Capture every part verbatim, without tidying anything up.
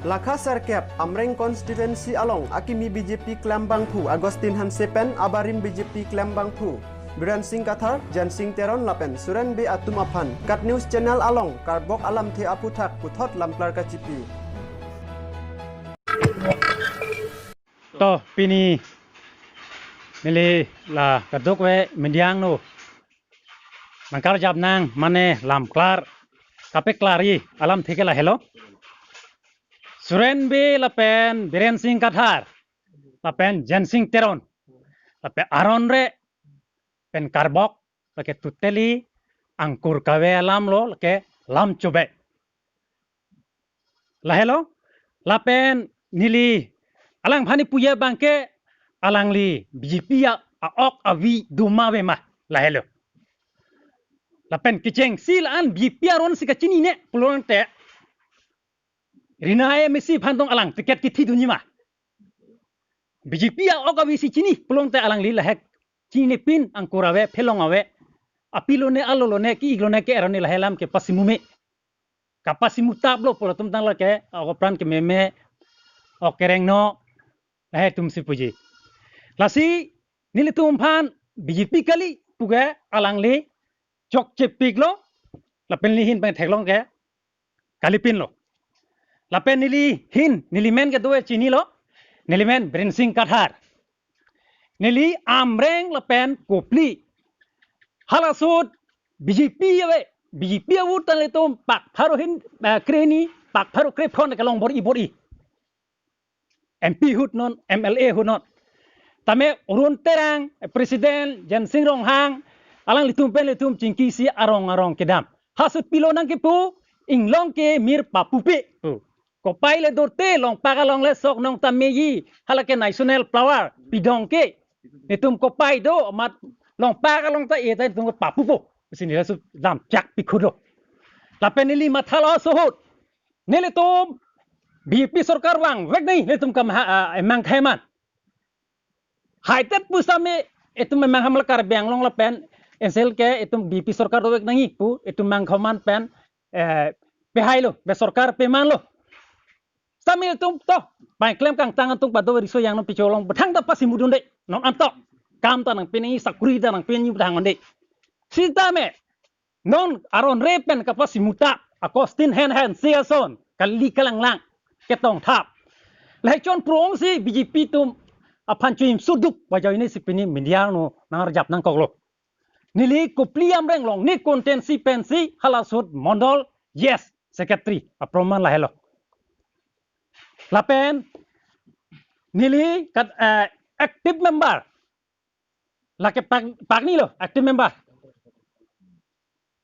Lakha sirkep Amreng constituency along akimi B J P klembangphu Augustine Hanse pen abarim B J P klembangphu Biren Singh Kathar, Jensing Teron lapen Suren Bey atum aphan KAT News Channel along karbok alamthe aphuthak puthot lamklar kachipi. To pini neli la kadokave media angno nangkarjap nang mane lamklar kapeklari alamthe ke lahelo. Suren Bey lapen Biren Singh Kathar lapen Jensing Teron lapen aron re pen karbok lake totally angkur kave alam lo, lake lam chobei. Lahelo, lapen neli alangphan puji abangke alangli B J P a, a-ok avi doma ave ma, lahelo. Lapen kechengsi la-an B J P aron si kachinine pulote Rina M A C aphan tong alang ticket kithi dunji ma. B J P a-ok avi si chini pulote alangli lahek chinine pin angkur ave, phelong ave. Api lone, alo lone, ki-ik lone ke aroni lahei alam kepasimu me. Kapasimu tap lo pulo atum tang lake, ok apran kememe, ok kerengno, lahei atum si puji. Lasi nelitum aphan B J P kali puke alangli chokchepik lo, lapen neli ahin pen theklong ke kalipin lo. Lapen neli ahin, neli men kedo-e chinilo, neli men Biren Singh Kathar. Neli Amreng lapen Kopili. Halaso ahut B J P ave, B J P a-vote ta nelitum pak pharo hini, eh, kre hini, pak pharo kre phongo kelong bor-i bor-i. M P ahut non, M L A ahut non. Tame Arun Terang, eh, President, Jensing Ronghang, alanglitum pen nelitum chingki si arong arong kedam. Halaso ahut pilo nangkepu, inglong ke mir papupe pu. Kopai le dorte, longpak along le sok nong ta meji, hala ke national flower, pidong ke. Nelitum kopai do, amat longpak along ta e ta nelitum papupo. Sini halaso ahut dam chak pikhudo. Lapen neli mathalo halaso ahut. Nelitum B J P sorkar vangvek nangji, nelitum kam ha, ah, emang khaiman. Haitet pusitame itum emang ham la Karbi Anglong lapen N C L ke itum B J P sorkar dovek nangji pu itum mangkhoman pen, eh, pehailo, be sorkar pemanlo. Sitame itum to, pai klem kangtang atum pado riso yang non picholong bethang ta pasimudunde, non anto. Kam ta nangpi nangji, sakuri ta nangpi nangji bethang onde. Sitame non aron re pen kapasimu tap, Augustine Hanse ason, kali kalanglang, ketong thap. Lahei chon prong si B J P atum aphan chuim suduk, bajo ini si pini media angno nangarjap nangkoklo. Neli Kopili Amreng along, ne constituency pensi, halaso ahut mondol, yes, secretary, aproman lahelo. Lapen, neli kat, eh, active member, lake pak, pakni lo, active member.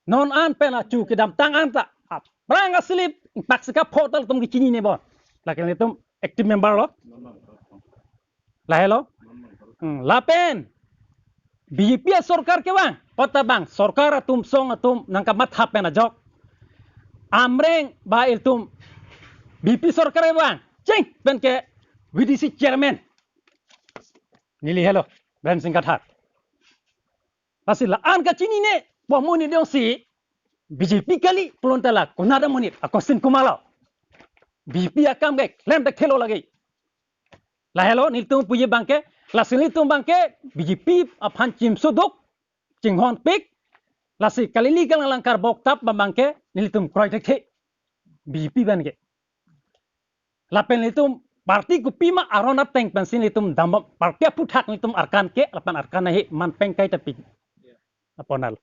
Non an pen achu kedamtang an ta, aphrang asilip, pak sika photo atum kechinine bon. Lake nelitum active member lo. Lahelo. Hmm, lapen, B J P a sorkar kevang, pota bang, sorkar atum song atum nangkamatha pen ajok. Amreng ba ilitum B J P sorkar kevang, cheng pen ke V D C chairman. Neli helo, Biren Singh Kathar. Lasi la-an kachinine, bo monit jongsi B J P kali, pulote la konat amonit, Augustine Kumar lo. B J P akam ke, klem ta khelo lagi. Lahelo nelitum puji abangke, lasi nelitum abangke, B J P aphan chim suduk, chinghonpik, lasi kalili kalanglang karbok tap abangke, nelitum kroi thekthe, B J P abangke. Lapen nelitum party kopima aron ateng pensi nelitum dambom, party aphuthak nelitum arkan ke, lapen arkan ahi man peng kai tapi. Aponal.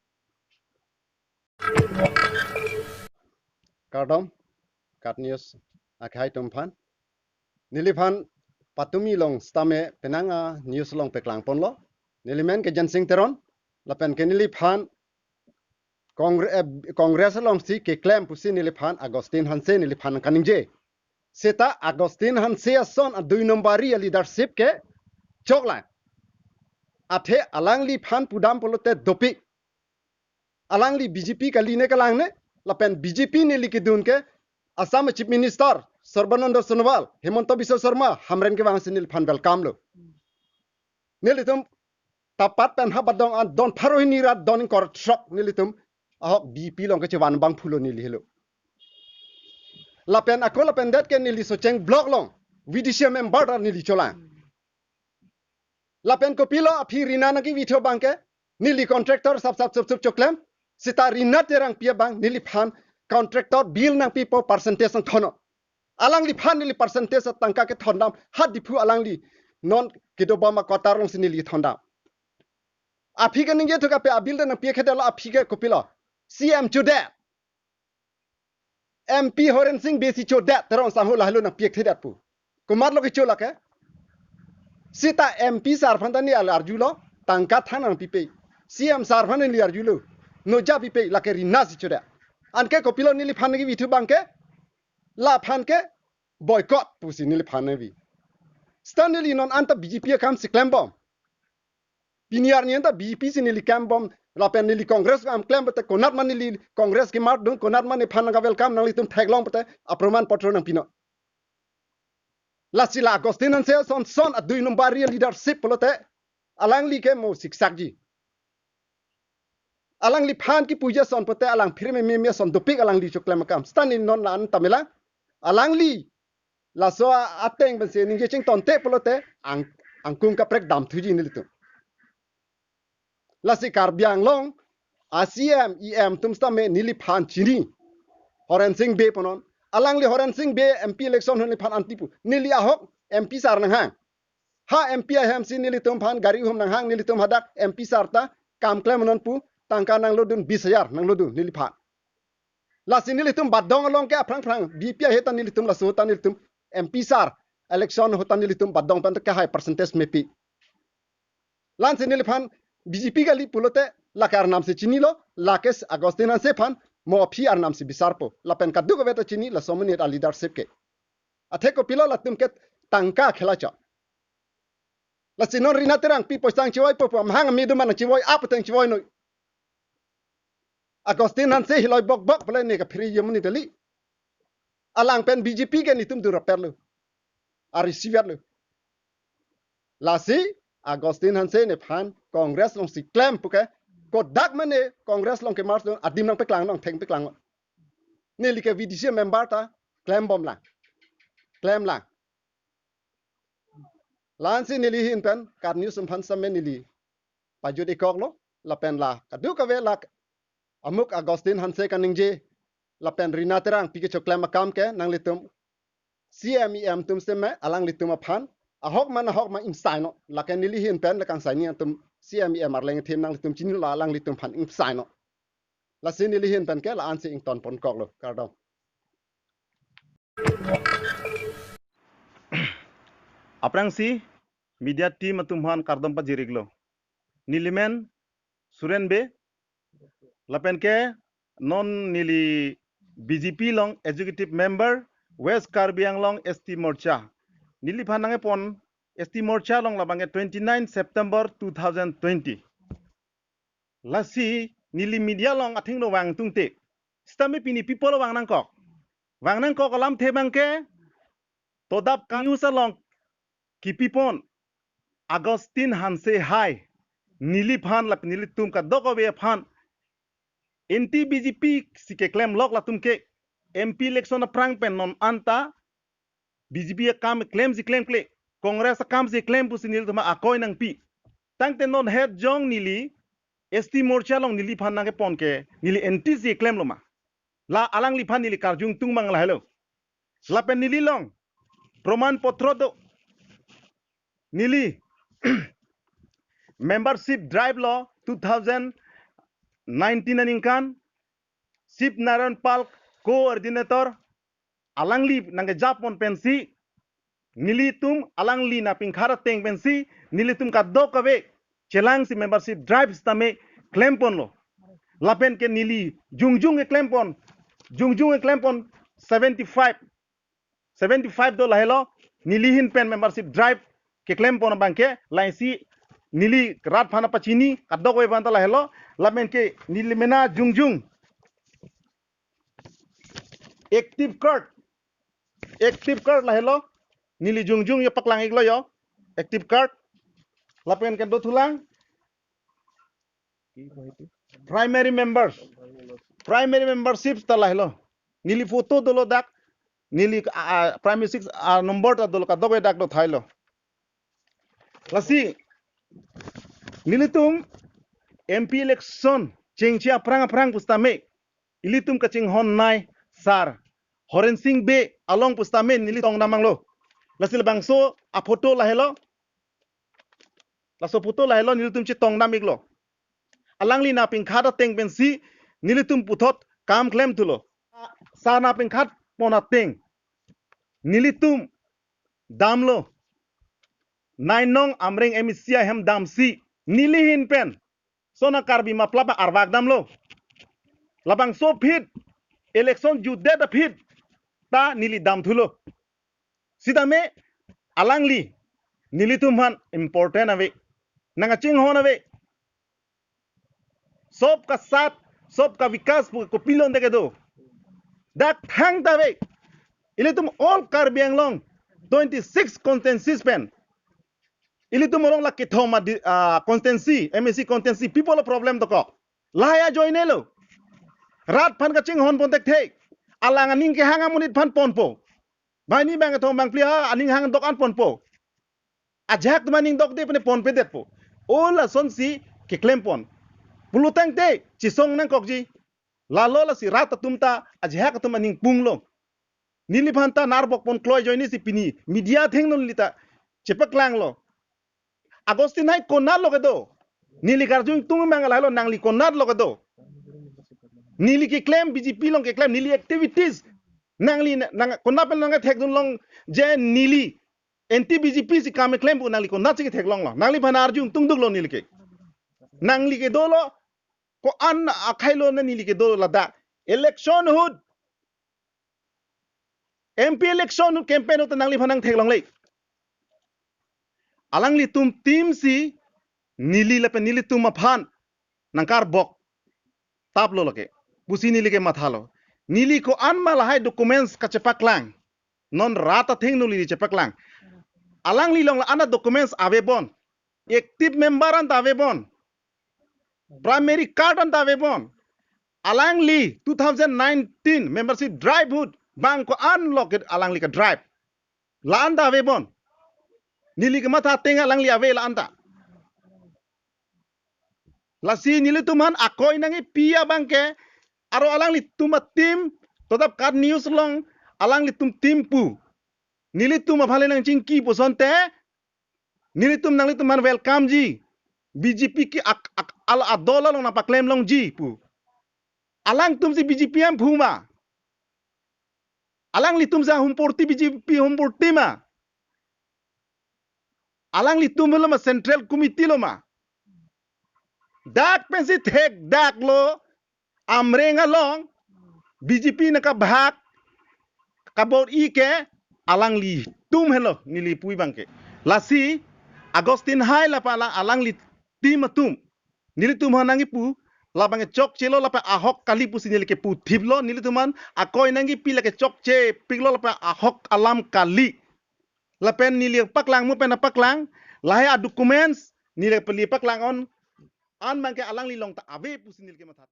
Kardom, KAT News akhai atum aphan. Neliphan patumi along sitame penang a-news along peklang ponlo. Neli men ke Jensing Teron, lapen ke neliphan Congre-, eh, Congress alongsi keklem pusi neliphan Augustine Hanse neliphan kaningje. Seta Augustine Hanse ason a dui nombor a-leadership ke choklang. Athe alangliphan pudam pulote dopik. Alangli B J P kali ne kalang ne, lapen B J P neli kedun ke Assam Chief Minister Sarbananda Sonowal, Himanta Biswa Sarma, Hamren kevang si neliphan welcome lo. Nelitum tapat pen habadong an don pharo hini ra don ingkoi ra throk nelitum ahok B J P along kechevan abangphu lo neli helo. Lapen ako lapen det ke neli Socheng block along V D C member ta neli cholang. Lapen kopilo aphi rina nangkevi thu abang ke, neli contractor sap sap sap sap choklem, seta Rina Terangpi abang neliphan contractor bill nangpipo, percentage nangthon-o. Alangliphan neli percentage atangka kethondam, ha Diphu alangli non kedobom a-quarter alongsi neli thondam. Aphi ke ningje thu kape abill ta nangpi khedelo, aphi ke kopilo? C M chodet. M P Horen Sing Bey si chodet, Teron Sangho lahelo nangpi thedet pu. Komatlo kecho lake? Seta M P sir aphan ta neli arjulo, tangka than nangpipe. C M sir aphan neli arjulo, noja pipe, lake Rina si chodet. Anke kopilo neliphan kevi thu abang ke, laphan ke boycott pusi neliphan kevi. Seta neli non anta B J P akam si klembom. Pini arni anta B J P si neli klembom, lapen neli Congress akam klem pute, konat ma neli Congress kematdun, konat ma nephan nangka-welcome, nanglitum theklong pute aproman potro nangpinon. Lasi la Augustine Hanse son son adui number real leadership pulote, alangli ke mo siksakji. Alangliphan kipuji ason pute alang phir meme ason dopik alangli choklem akam. Seta neli non la-an ta melang. Alangli laso a-, ateng pensi ningje chingtonte pulote ang-, angkung kaprek damthuji nelitum. Lasi Karbi Anglong a C M E M atum sitame neliphan chini. Horen Sing Bey punon. Alangli Horen Sing Bey M P election ahut neliphan anti pu. Neli ahok M P sir nanghang. Ha M P ahem si nelitum aphan gari hum nanghang, nelitum hadak M P sir ta kam klemnon pu, tangka nanglodun bis hajar nanglodun neliphan. Lasi nelitum Badong along ke aphrang phrang, B J P ahe ta nelitum laso ta nelitum M P sir election ahut ta nelitum Badong pen ta kehai percentage mepi. Lasi neliphan B J P kali pulote lake arnam si chinilo, lake Augustine Hanse aphan mo aphi arnam si bisarpo. Lapen kadokave ta chini, laso amonit a-leadership ke. Athe kopilo latum ke tangka khela chot. Lasi non Rina Terangpi poisa nangchivoipo pu, amahang ame do ma nangchivoi, apot nangchivoinoi. Augustine Hanse hiloi bok bok pule ne kaphri yemuni tali. Alang pen B J P ke netum dura perlu. Ari siwetlo. Lasi Augustine Hanse nephan Congress alongsi klem puke, kodak mane Congress along ke-march lo, adim nangpeklang, nangtheng peklang. Neli ke V D C member ta klembomlang. Klemlang. La-ansi neli ahin pen KAT News atum aphan sitame neli pajut-ikoklo, lapen la kadokave la amuk Augustine Hanse kaningje lapen Rina Terangpi kechoklem akam ke nanglitum C M E M atum sitame alanglitum aphan ahok ma nahok ma ingsaino, lake neli ahin pen le kangsaini atum C M E M arleng athim nanglitum chinilo, alanglitum aphan ingsaino. Lasi neli ahin pen ke la-ansi ingtonponkoklo, kardom. Aphrangsi media team atum aphan kardom pajir-iklo. Neli men Suren Bey, lapen ke non neli B J P along executive member West Karbi Anglong S T Morcha. Neliphan nangkepon S T Morcha along labang ke twenty-nine September two thousand twenty. Lasi neli media along athengno vangtungte, sitame pini pi apotlo vangnangkok. Vangnangkok alamthe abang ke, todap ka news along kipipon Augustine Hanse hai, neliphan lapen nelitum kadokave aphan anti B J P si keklemlok latum ke, M P election aphrang pen non anta B J P akam klemsi klemkle, Congress akam si klem pusi nelitum akoi nangpi. Tangte non het jong neli S T Morcha along neliphan nangkepon ke neli anti si klemlo ma? La alangliphan neli karjungtung abang lahelo. Lapen neli along proman potro do. Neli membership drive lo two thousand nineteen aningkan, Shiv Narayan Pal coordinator, alangli nangkejapon pensi, nelitum alangli nangpingkhar ateng pensi, nelitum kadokave chelangsi membership drive sitame klemponlo. Lapen ke neli jongjong ke klempon, jongjong ke klempon seventy-five, seventy-five do lahelo, neli ahin pen membership drive keklempon abang ke, la-ansi neli rat aphan pachini, kadokave aphan ta lahelo, lapen ke neli mena jongjong active card. Active card lahelo. Neli jongjong yo paklang-iklo yo. Active card. Lapen ke dothulang primary members. Primary membership ta lahelo. Neli photo dolo dak. neli, ah, ah, Prime Minister, ah, number ta dolo, kadokave dak do thailo. Lasi nelitum M P election chengche aphrang aphrang pusitame ilitum kachinghon nai sir Horensing Bey along pusitame neli tong damnanglo. Lasi labangso aphoto lahelo. Laso photo lahelo, nelitum chetong dam-iklo. Alangli nangpingkhat ateng pensi nelitum puthot kam klemthulo. Sir nangpingkhat pon ateng nelitum damlo. Nai nong Amreng M A C ahem damsi neli ahin pen sona Karbi maplap arvak damlo. Labangso aphi election jutdet aphi ta neli damthulo. Sitame alangli nelitum aphan important ave, nangkachinghon ave. Sabka saath, sabka vikas pu kopilon deke do. Dak thangta ave. Ilitum all Karbi Anglong twenty-six constituencies pen ilitum along la kethom a di-, ah, constituency, M A C constituency, people of problem dokok. Lahai ajoinelo. Rat aphan kachinghon pon thekthe. Alang aning kehang amonit aphan ponpo. Banghini bang kethom bangphli ha aning hang dok an ponpo. Ajahak atum aning dokde pene ponpedetpo. O lasonsi keklem pon. Pulotangte chisong nangkokji. Lalo lasi rat atum ta ajahak atum aning punglo. Neliphan ta narbok pon kloi ajoinesi pini media athengno neli ta chepaklanglo. Augustine Hai konatlo kedo? Neli karjung tung mang lahelo, nangli konatlo kedo? Neli keklem, B J P along keklem, neli activities. Nangli nang konat pen nangthekdun longji, neli anti B J P si kam keklem pu nangli konatsi ketheklonglo? Nangliphan arjung tungduklo neli ke. Nangli kedolo, ko-an akhai lo na neli kedo ladak. Election ahut, M P election ahut campaign ahut nangliphan nangtheklongle. Alanglitum team si neli lapen nelitum aphan nangkarbok taplo lake pusi neli ke mathalo. Neli ko-an ma lahai documents kachepaklang. Non rat athengno neli chepaklang. Alangli along la-an a documents avepon. Active member anta avepon. Primary card anta avepon. Alangli two thousand nineteen membership drive ahut bang ko-anlo ke alangli ke drive. La-anta avepon. Neli kematha ateng alangli ave la-anta. Lasi nelitum aphan akoi nangkipi abang ke, aro alanglitum a team, totap kat news along alanglitum team pu. Nelitum aphan le nangchingki pusonte, nelitum nanglitum aphan welcome ji. B J P ke ak, ak, al adol along nangpaklem longji pu. Alangtum si B J P ahem pu ma? Alanglitum si ahum party B J P ahum party ma? Alanglitum lo ma Central Committee lo ma? Dak pensi thekdaklo Amreng along B J P nangkabhak kabor-i ke alanglitum helo neli pu abang ke. Lasi Augustine Hai lapen alang, alangli team atum nelitum aphan nangkipu labang ke chokchelo lapen ahok kali pusi neli kepu thiplo, nelitum aphan akoi nangkipi lake chokchepiklo lapen ahok alam kali. Lapen neli paklang mo pen paklang, lahai a documents neli peli paklang on, an abang ke alangli along ta ave pusi neli kematha.